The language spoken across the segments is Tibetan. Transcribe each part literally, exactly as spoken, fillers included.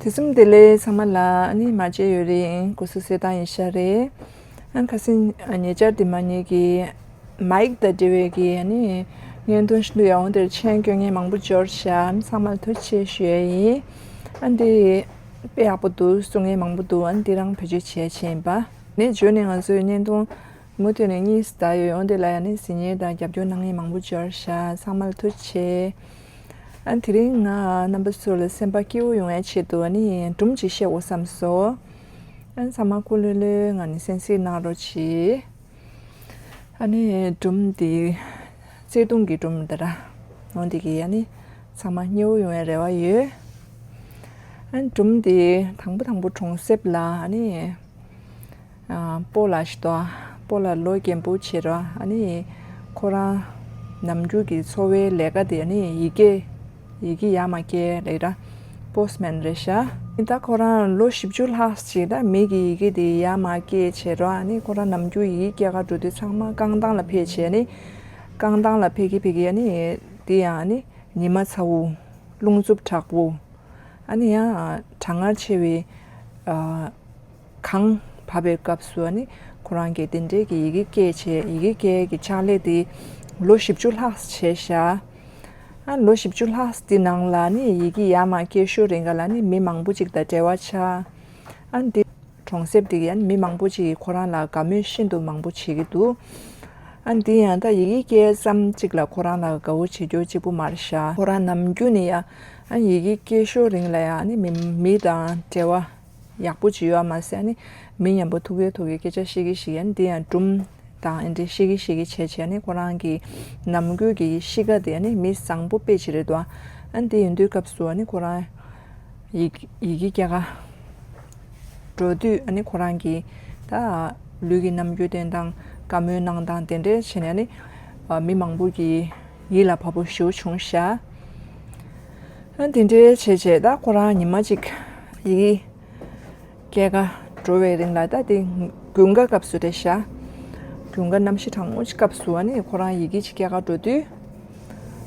དུས་གསུམ་བདེ་ལེགས་ཚང་མ་ལ། ཨ་ནི་མ་བརྗེད་ཡོད་རེད། སྐུ་གཟུགས་གསལ་ཐང་ཡིན་ཤག་རེད། ཨ་ཁ་སང་ཉེ་ཆར་དེ་མ་ཉེ་གི་མའིག་དང་འབྲེལ་བའི་གི་ཨ་ནི་བརྙན་ཐུང་ཞིག་འདུག་ཡ། འོ་དེར་མཆན་བཀོད་མཁན་མང་པོ་འབྱོར་ཤག། ཚང་མ་ལ་ཐུགས་རྗེ་ཆེ་ཞུ་ཡ་ཡིན། ཨ་འདི་དཔེ་ཡག་པོ་འདུག། གསུང་མཁན་མང་པོ་འདུག། ཨ་འདི་རང་བེད་སྤྱོད་བྱས་བྱས་ཡིན་པ། ནས་བརྗོད་ནས་ང་ཚོའི་བརྙན་ཐུང་མུ་མཐུད་ནས་གཉིས་སུ་ད་ཡོད། འོ་དེ་ལ་ཡང་ནི་གཟིགས་ཉན་དང་རྒྱབ་སྐྱོར་གནང་མཁན་མང་པོ་འབྱོར་ཤག། ཚང་མ་ལ་ཐུགས་རྗེ་ཆེ། ཨ་དེ་རིང་ང་རྣམ་པ་ཚོ་ལ་སེམས་པ་སྐྱིད་པོ་ཡོང་ཡའི་ཆེད་དུ་ཨ་ནི་སྒྲུང་ཅིག་བཤད་དགོས་བསམ་སོང་། ཨ་ཚང་མ་སྐུ་ལྷོད་ལྷོད་ངང་ནས་གསན་གཟིགས་གནང་རོགས་གྱིས། ཨ་ནི་སྒྲུང་འདི་བརྩེ་དུང་གི་སྒྲུང་འདི་ར། འོ་འདི་གི་ཨ་ནི་ཚང་མ་མཉེས་པོ་ཡོང་བའི་རེ་བ་ཡོད། ཨ་ནི་སྒྲུང་འདི་དང་པོ་དང་པོ་གྲོང་གསེབ་ལ་ཨ་ནི་ཨ་སྤོ་ལགས་ཤིག་འདུག། སྤོ་ལགས་ལོ་རྒན་པོ་བྱས་ར། ཨ་ནི་ཁོ་རང་ནམ་རྒྱུན་གྱི་འཚོ་བའི་ལས་ཀ་དེ་ཨ་ནི་ཡི་གེ་ཡི་གེ་ཡར་མར་སྐྱེལ་ལས་ར། པོ་སི་མེན་རེད་ཤག། ད་ཁོ་རང་ལོ་བཞི་བཅུ་ལྷག་ཅིག་ད་མི་གི་ཡི་གེ་དེ་ཡར་མར་སྐྱེལ་བྱས་ར། ཨ་ནི་ཁོ་རང་ནམ་རྒྱུན་ཡི་གེ་སྐྱེལ་ག་འགྲོ་དུས་ཚང་མ་རྐང་ཐང་ལ་ཕེབས་བྱས་ནི། རྐང་ཐང་ལ་ཕེབས་ཀྱི་ཕེབས་ཀྱི་ཨ་ནི་དེ་ཡང་ཨ་ནི་ཉི་མ་ཚ་བོ། རླུང་འཚུབ་དྲག་པོ། ཨ་ནི་ཡང་གྲང་ངར་ཆེ་བའི་ཨ་གངས་བབས་པའི་སྐབས་སུ་ཨ་ནི་ཁོ་རང་གིས་དེ་འདྲའི་གི་ཡི་གེ་སྐྱེལ་བྱས། ཡི་གེ་སྐྱེལ་གྱི་ཕྱག་ལས་དེ་ལོ་བཞི་བཅུ་ལྷག་བྱས་ཤག། ཨ་ལོ་བཞི་བཅུ་ལྷག་དེ་ནང་ལ་ནི་ཡི་གེ་ཡར་མར་སྐྱེལ་ཤུལ་རིང་ག་ལ་ནི་མི་མང་པོ་ཅིག་དང་འབྲེལ་བ་ཆགས། ཨ་འདི་གྲོང་གསེབ་དེ་གི་ཨ་ནི་མི་མང་པོ་ཅིག་གིས་ཁོ་རང་ལ་དགའ་མོས་ཤིན་ཏུ་མང་པོ་བྱེད་ཀྱི་འདུག། ཨ་འདི་ཡང་ད་ཡི་གེ་སྐྱེལ་ཙམ་ཅིག་ལ་ཁོ་རང་ལ་དགའ་བོ་བྱེད་རྒྱུ་གཅིག་པུ་མ་རེད་ཤག། ཁོ་རང་ནམ་རྒྱུན་ནས་ཡ་ཨ་ཡི་གེ་སྐྱེལ་ཤུལ་རིང་ལ་ཡ་ཨ་ནི་མི་མི་དང་འབྲེལ་བ་ཡག་པོ་ཅིག་ཡོད་མ་ཟད། ཨ་ནི་མི་མཉམ་པོ་ཐུག་གི་ཐུག་གི་སྐད་ཆ་བཤད་ཀྱི་བཤད་ཀྱི། ཨ་ནི་དེ་ཡང་སྒྲུང་དང་ཨེ་འདྲའི་བཤད་ཀྱི་བཤད་ཀྱི་བྱས་བྱས། ཨ་ནི་ཁོ་རང་གི་ནམ་རྒྱུན་གྱི་གཤིས་ཀ་དེ་ཨ་ནི་མི་བཟང་པོ་དཔེ་ཅིག་རེད་འདུག། ཨ་ནི་དེ་ཡིན་དུས་སྐབས་སུ་ཨ་ནི་ཁོ་རང་ཡི་ཡི་གེ་སྐྱེལ་ག་འགྲོ་དུས་ཨ་ནི་ཁོ་རང་གི་ད་ལུས་ཀྱི་རྣམ་འགྱུར་སྟོན་སྟངས། བཀའ་མོལ་གནང་སྟངས་དེ་འདྲའི་བྱས་ནས་ཨ་ནི་མི་མང་པོ་གི་ཡིད་ལ་བབས་པོ་ཞེ་པོ་བྱུང་ཤག། ཨ་དེ་འདྲའི་བྱས་བྱས་ད་ཁོ་རང་ཉི་མ་གཅིག་ཡི་གེ་སྐྱེལ་ག་འགྲོ་བའི་རིང་ལ། ད་དེ་དགུན་ཁ་སྐབས་སུ་རེད་ཤག། དགུན་ཁ་གནམ་གཤིས་གྲང་མོ་ཅིག་སྐབས་སུ་ཨ་ནི་ཁོ་རང་ཡི་གེ་ཅིག་སྐྱེལ་ག་འགྲོ་དུས།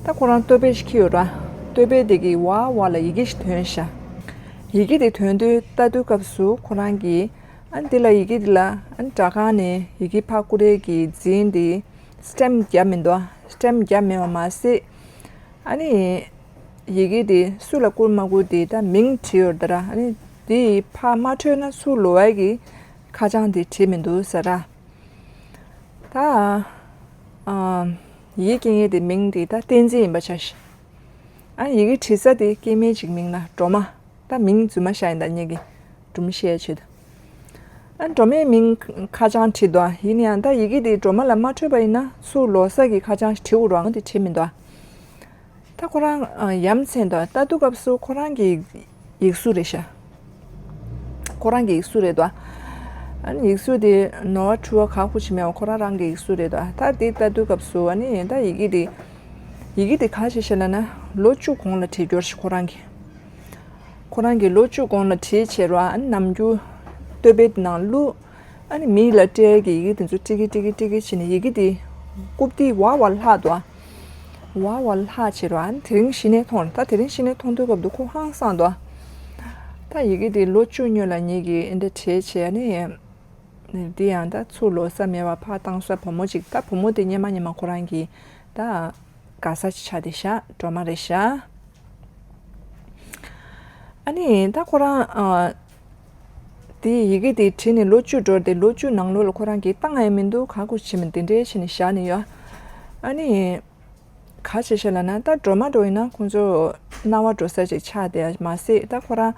ད་ཁོ་རང་ལྟོ་ཕད་ཅིག་འཁྱེར་ཡོད་ར། ལྟོ་ཕད་དེ་གི་ཝ་ཝ་ལ་ཡི་གེ་ཞིག་ཐོན་ཤག། ཡི་གེ་དེ་ཐོན་དུས་ལྟ་དུས་སྐབས་སུ་ཁོ་རང་གིས་ཨ་ནི་དེ་ལ་ཡི་གེ་དེ་ལ་ཨ་ནི་སྦྲག་ཁང་ནས་ཡི་གེ་ཕར་བསྐུར་ཡས་ཀྱི་རྫིང་དེ་སི་ཊེམ་བརྒྱབ་མི་འདུག། སི་ཊེམ་བརྒྱབ་མེད་པ་མ་ཟད། ཨ་ནི་ཡི་གེ་དེ་སུ་ལ་བསྐུར་མ་བསྐུར་དེ་ད་མིང་བྲིས་ཡོད་རེད་ད་ར། ཨ་ནི་དེ་ཕར་མ་འཕྲོད་ན་ཚུར་ལོག་ཡ་གི་ཁ་བྱང་དེ་བྲིས་མི་འདུག་ཟེར་ར། ད་ཨ་ཡི་གེ་སྐྱེལ་མཁན་དེ་མིང་དེ་ད་བསྟན་འཛིན་ཡིན་པ་ཆ་བཞག། ཨ་ཡི་གེ་བྲིས་ས་དེ་སྐྱེས་དམན་ཅིག་མིང་ལ་སྒྲོལ་མ། ད་མིང་རྫུན་མ་བཞག་ཡིན་ད། ངེད་ཀྱི་སྒྲུང་བཤད་ཆེད་དུ། ཨ་སྒྲོལ་མའི་མིང་ཁ་བྱང་བྲིས་འདུག། ཡིན་ཡང་ད་ཡི་གེ་དེ་སྒྲོལ་མ་ལ་མ་འཕྲོད་པ་ཡིན་ན་ཚུར་ལོག་ས་གི་ཁ་བྱང་ཞིག་བྲིས་དགོས་རེད་པ། དེ་བྲིས་མི་འདུག། ད་ཁོ་རང་ཨ་ཡ་མཚན་འདུག། ལྟ་དུས་སྐབས་སུ་ཁོ་རང་གི་ཡིག་གཟུགས་རེད་ཤག། ཁོ་རང་གི་ཡིག་གཟུགས་རེད་འདུག། ཨ་ནི་ཡིག་གཟུགས་དེ་ནོར་བ་འཁྲུལ་བ་ག་ཁུ་ཅིག་མེད་པ་ཁོ་རང་རང་གི་ཡིག་གཟུགས་རེད་འདུག། ད་དེ་ལྟ་དུས་སྐབས་སུ་ཨ་ནི་ད་ཡི་གེ་དེ་ཡི་གེ་དེ་ག་བྱས་ཤག་ལབ་ན་ལོ་བཅུ་གོང་ལ་བྲིས་ཡོད་ཤག་ཁོ་རང་གིས། ཁོ་རང་གིས་ལོ་བཅུ་གོང་ལ་བྲིས་བྱས་ར། ཨ་ནི་ནམ་རྒྱུན་ལྟོ་ཕད་དེ་ནང་བླུགས། ཨ་ནི་མི་ལ་སྤྲད་ཀྱི་ཡི་གེ་དེ་ཚོ་ཀྲིག་ཀི་ཀྲིག་ཀི་ཀྲིག་ཀི་བྱས་ནས་ཡི་གེ་དེ་རྐུབ་སྟེགས་ཝ་ཝ་ལྷག་འདུག། ཝ་ཝ་ལྷག་བྱས་ར། ཨ་ནི་དེ་རིང་གཞི་ནས་མཐོང་། ད་དེ་རིང་གཞི་ནས་མཐོང་དུས་སྐབས་དུ་ཁོ་ཧང་སངས་འདུག། ད་ཡི་གེ་དེ་ལོ་བཅུ་སྔོན་ལ་ངེད་ཀྱིས་ཨེ་འདྲ་བྲིས་བྱས། ཨ་ནི་འདི་ཡང་ད་ཚུར་ལོག་ས་མེད་པ་ཕར་བཏང་ས་བུ་མོ་ཅིག། ད་བུ་མོ་དེ་སྔོན་མ་སྔོན་མ་ཁོ་རང་གི་ད་དགའ་ས་ཅིག་ཆགས་བསྡད་ཤག། སྒྲོལ་མ་རེད་ཤག། ཨ་ནི་ད་ཁོ་རང་ཨ་དེ་ཡི་གེ་དེ་བྲིས་ནས་ལོ་བཅུ་འགྲོ་སྟེ། ལོ་བཅུ་ནང་ལོགས་ལ་ཁོ་རང་གིས་བཏང་ཡ་མི་འདུག། ག་ཁུ་ཅིག་མིན་དེ་འདྲའི་བྱས་ནས་བཞག་ནས་ཡོད། ཨ་ནི་ག་བྱས་ཤག་ལབ་ན་ད་སྒྲོལ་མ་འདྲ་ཡིན་ན་ཁོང་ཚོ་སྣང་བ་འགྲོ་ས་ཅིག་ཆགས་བསྡད་ཡ་མ་ཟད། ད་ཁོ་རང་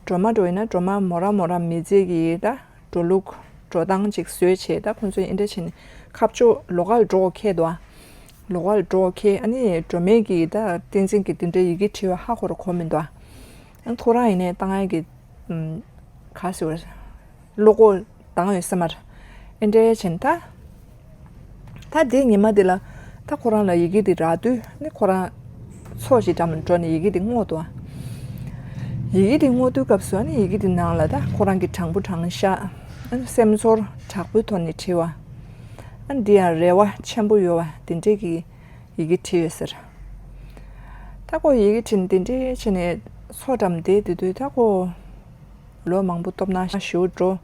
སྒྲོལ་མ་འདྲ་ཡིན་ན་སྒྲོལ་མ་མོ་རང་མོ་རང་མི་ཚེ་གི་ད་འགྲོ་ལུགས་འགྲོ་སྟངས་ཅིག་བཟོས་བྱས། ད་ཁོང་ཚོས་ཨེ་འདྲ་བྱས་ནས་ཁ་ཕྱོགས་ལོགས་ཀ་ལ་འགྲོ་དགོས་ཁེལ་འདུག། ལོགས་ཀ་ལ་འགྲོ་དགོས་ཁེལ། ཨ་ནི་སྒྲོལ་མས་གི་ད་བསྟན་འཛིན་གྱིས་དེ་འདྲའི་ཡི་གེ་བྲིས་པ་ཧ་གོ་ར་གོ་མི་འདུག། ཨ་ཁོ་རང་ཡིན་ནའི་བཏང་ཡ་གི་ཨམ་ག་ཟེར་བ། བློ་ཁོག་བཏང་ཡོད་ས་མ་རེད། ཨེ་འདྲ་བྱས་ནས་ད། ད་དེ་ཉི་མ་དེ་ལ་ད་ཁོ་རང་ལ་ཡི་གེ་དེ་རག་དུས་ནི་ཁོ་རང་ཚོགས་ཤིག་འགྲམ་འགྲོ་ནས་ཡི་གེ་དེ་བསྔོགས་འདུག། ཡི་གེ་དེ་བསྔོགས་དུས་སྐབས་སུ་ཨ་ནི་ཡི་གེ་དེ་ནང་ལ་ད་ཁོ་རང་གི་དྲང་པོ་དྲང་བཞག། ཨ་ནི་སེམས་ཚོར་དྲག་པོའི་ཐོག་ནས་བྲིས་པ། ཨ་ནི་འདི་ཡང་རེ་བ་ཆེན་པོ་ཡོད་པ་དེ་འདྲས་ཀྱི་ཡི་གེ་བྲིས་ཡོད་ཟེར། ད་ཁོ་ཡི་གེ་བྲིས་ནས་དེ་འདྲས་བྱས་ནས་ མཚོ་འགྲམ་བསྡད་དེ་དུས་ད་ཁོ་ལོ་མང་པོ་སྟོབས་ན་ཞེ་པོ་འགྲོ།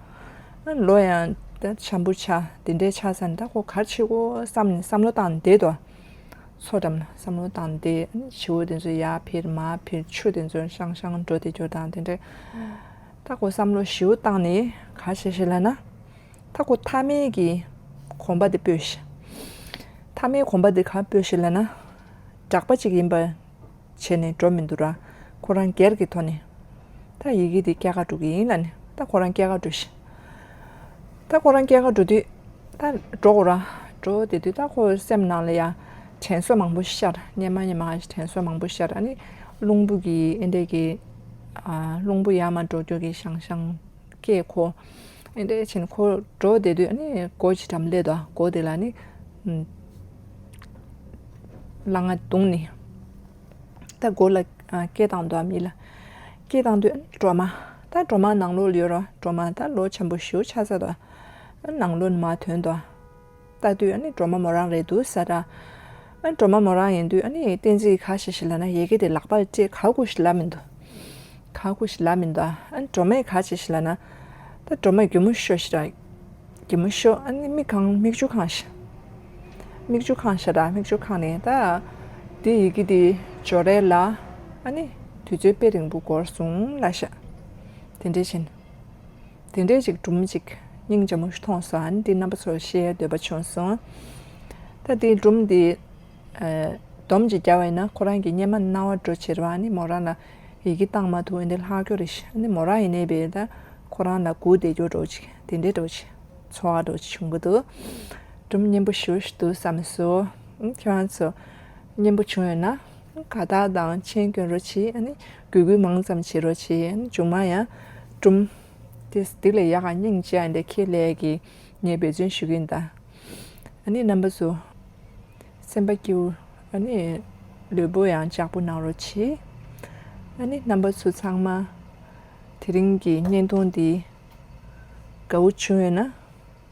ལོ་ཡང་ད་འཆམ་པོ་ཆགས་དེ་འདྲའི་ཆགས་ས་ནས་ད་ཁོ་ག་རེ་བྱེད་དགོས་བསམ་ནས་བསམ་བློ་བཏང་ནས་བསྡད་དོ། མཚོ་འགྲམ་ལ་བསམ་བློ་བཏང་སྟེ་བྱིའུ་དེ་ཚོ་ཡར་འཕུར་མར་འཕུར་ཆུ་དེ་ཚོ་ཤང་ཤང་འགྲོ་དེ་འགྱོ་དང་དེ་འདྲ། ད་ཁོ་བསམ་བློ་ཞེ་པོ་བཏང་ནས་ག་རེ་བྱས་ཤག་ལབ་ན། ད་ཁོ་མཐའ་མའི་གི་གོམ་པ་དེ་སྤོས་ཤག་མཐའ་མའི་གོམ་པ་དེ་ག་སྤོས་ཤག་ལབ་ན། གྲགས་པ་ཅིག་ཡིན་པ་བྱས་ནས་འགྲོ་མི་འདུག་ར། ཁོ་རང་སྒེར་གྱི་ཐོག་ནས་ད་ཡི་གེ་དེ་སྐྱེལ་ག་འགྲོ་གི་ཡིན་ལབ་ནས་ད་ཁོ་རང་སྐྱེལ་ག་འགྲོ་ཤག་ད་ཁོ་རང་སྐྱེལ་ག་འགྲོ་དུས་ད་འགྲོ་དགོས་ར། འགྲོ་དེ་དུས་ད་ཁོ་སེམས་ནང་ལ་ཡ་དྲན་གསོ་མང་པོ་ཤར། སྙན་མ་སྙན་མ་དྲན་གསོ་མང་པོ་ཤར། ཨ་ནི་རླུང་བུ་གི་ཨེ་འདྲས་ཀྱི་ཨ་རླུང་བུ་ཡར་མར་འགྲོ་རྒྱུ་གི་ཤང་ཤང་སྐད་ཁོ་ཨེ་འདྲས་བྱས་ནས་ཁོ་འགྲོ་བསྡད་དུས་ཨ་ནི་སྒོ་ཅིག་འགྲམ་སླེབས་འདུག་སྒོ་དེ་ལ་ནི་ཨམ་སླ་ང་བརྡུངས་ནས་ད་སྒོ་ལ་ཨ་སྐད་བཏང་འདུག་མི་ལ། སྐད་བཏང་དུས་ཨ་ནི་སྒྲོལ་མ། ད་སྒྲོལ་མ་ནང་ལོགས་ལ་ཡོད་ར། སྒྲོལ་མ་ད་ལོ་ཆེན་པོ་ཞེ་པོ་ཆགས་ཚར་འདུག་ནང་ལོགས་ནས་མར་ཐོན་འདུག་ལྟ་དུས་ཨ་ནི་སྒྲོལ་མ་མོ་རང་རེད་འདུག་ཟེར་ར། ཨ་ནི་སྒྲོལ་མ་མོ་རང་ཡིན་དུས་ཨ་ནི་བསྟན་འཛིན་གྱིས་ག་བྱས་ཤག་ལབ་ན་ཡི་གེ་དེ་ལག་པར་སྤྲད། ག་དགོས་ཤག་ལབ་མི་འདུག་ག་དགོས་ཤག་ལབ་མི་འདུག་ཨ་ནི་སྒྲོལ་མས་ག་བྱས་ཤག་ལབ་ན། ད་སྒྲོལ་མ་གད་མོ་ཤོར་ཤག་ར། གད་མོ་ཤོར། ཨ་ནི་མིག་གང་མིག་ཆུ་གང་ཤག་མིག་ཆུ་གང་ཤག་ར། མིག་ཆུ་གང་ནས་ད་དེ་ཡི་གེ་དེ་འབྱོར་རན་ལ། ཨ་ནི་དུས་ཚོད་དཔེ་རིང་པོ་འགོར་སོང་ལབ་ཤག་དེ་འདྲས་བྱས་ནས། དེ་འདྲའི་ཅིག་སྒྲུང་ཅིག་སྙིང་རྗེ་མོ་ཞིག་མཐོང་སོང་། ཨ་ནི་འདི་རྣམ་པ་ཚོར་བཤད་འདོད་པ་བྱུང་སོང་། ད་དེའི་སྒྲུང་འདི་ཨ་སྡོམ་ཅིག་རྒྱག་པ་ཡིན་ན་ཁོ་རང་གི་སྙན་མ་རྣ་བར་འགྲོ་བྱེད་ར། ཨ་ནི་མོ་རང་ལ་ཡི་གེ་བཏང་མ་ཐུབ། ཨ་ནི་ལྷག་རྒྱུ་རེད་ཤག་ཨ་ནི་མོ་རང་ཡིན་ནའི་བས་ད་ཁོ་རང་ལ་སྒུག་བསྡད་རྒྱུ་འདྲ་བོ་ཅིག་དེ་འདྲའི་འདྲ་བོ་ཅིག་ཚོར་བ་འདྲ་བོ་ཅིག་བྱུང་གི་འདུག་སྒྲུང་སྙན་པོ་ཞེ་པོ་ཞིག་འདུག་བསམ་སོང་། ཨ་ནི་ཁྱེད་རང་ཚོ་སྙན་པོ་བྱུང་ཡོད་ན། དགའ་རྟགས་དང་མཆན་སྐྱོན་རོགས་བྱེད། ཨ་ནི་གུས་གུས་མང་ཙམ་བྱེད་རོགས་བྱེད། ཨ་ནི་མཇུག་མ་ཡང་སྒྲུང་དེ་འདི་ལས་ཡག་ག་སྙིང་རྗེ་ཨ་འདྲ་ཁྱེད་ལས་ཀྱི་ངས་འབད་བརྩོན་ཞུ་གི་ཡིན་ད། ཨ་ནི་རྣམ་པ་ཚོ་སེམས་པ་སྐྱིད་པོ། ཨ་ནི་ལུས་པོ་ཡང་ལྕགས་པོ་གནང་རོགས་བྱེད། ཨ་ནི་རྣམ་པ་ཚོ་ཚང་མ་དེ་རིང་གི་བརྙན་ཐུང་འདི་དགའ་བོ་བྱུང་ཡོད་ན།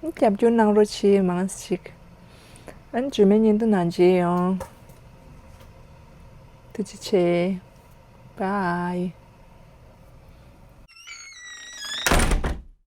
རྒྱབ་སྐྱོར་གནང་རོགས་བྱེད་མང་ཞིག་ཨ་ནི་རྗེས་མའི་བརྙན་ཐུང་ནང་མཇལ་ཡོང་། ཐུགས་རྗེ་ཆེ། Bye.